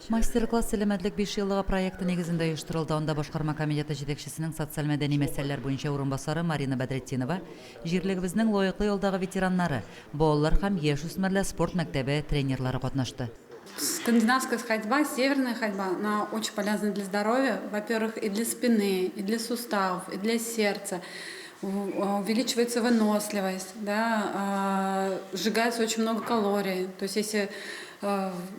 Мастер-класс Сәламәтлек бишьеллыгы проекты нигезендә оештырылды. Анда башкарма комитеты җитәкчесенең социаль-мәдәни мәсьәләләр буенча урынбасары Марина Бәдретдинова, җирлегебезнең лаеклы ялдагы ветераннары, балалар һәм яшүсмерләр спорт мәктәбе тренерлары катнашты. Скандинавская ходьба, северная ходьба, она очень полезна для здоровья, во-первых, и для спины, и для суставов, и для сердца. Увеличивается выносливость, да, сжигается очень много калорий. То есть если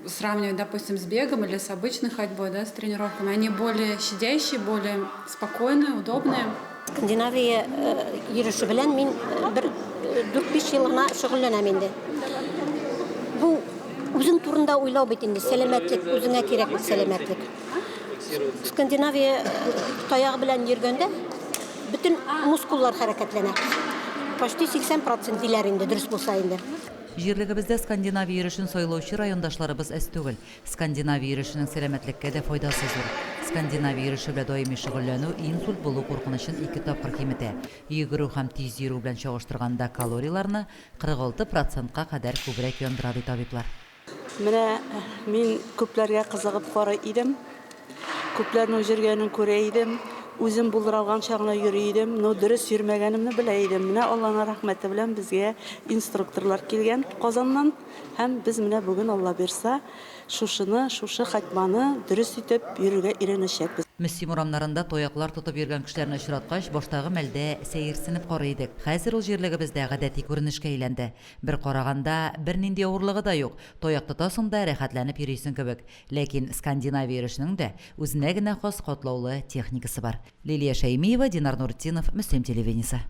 сравнивать, допустим, с бегом или с обычной ходьбой, да, с тренировками, они более щадящие, более спокойные, удобные. Скандинавия йөреше белән мин бер 4-5 ел гына шөгыльләнәм инде. Бу үзең турында уйлау бит инде, сәламәтлек, үзеңә кирәк бит сәламәтлек. Скандинавия таягы белән йөргәндә бөтен мускуллар хәрәкәтләнә. Почти 80 процент диләр инде, дөрес булса инде. Җирлегебездә скандинавия йөрешен сайлаучы райондашларыбыз әз түгел. Скандинавия йөрешенең сәламәтлеккә дә файдасы зур. Скандинавия йөреше белән даими шөгыльләнү инсульт булу куркынычын ике тапкыр киметә. Йөгерү һәм тиз йөрү белән чагыштырганда калорийларны 46 процентка кадәр күбрәк яндыра, ди табиблар. Менә мин күпләргә кызыгып карый идем. Күпләрнең йөргәнен күрә идем. Үзем булдыра алганча гына йөри идем. Но дөрес йөрмәгәнемне белә идем. Менә Алланың рәхмәте белән безгә инструкторлар килгән Казаннан. Һәм без менә бүген, Алла бирса, шушыны, шушы ходьбаны дөрес итеп йөрергә өйрәнәчәкбез. Мөслим урамнарында таяклар тотып йөргән кешеләрне очраткач, баштагы мәлдә сәерсенеп карый идек. Хәзер ул җирлегебездә гадәти күренешкә әйләнде. Бер караганда, бернинди авырлыгы да юк, таяк тотасың да рәхәтләнеп йөрисең кебек. Ләкин скандинавия йөрешенең дә үзенә генә хас катлаулы техникасы бар. Лилия Шәймиева, Динар Нуртдинов, Мөслим телевидениесе.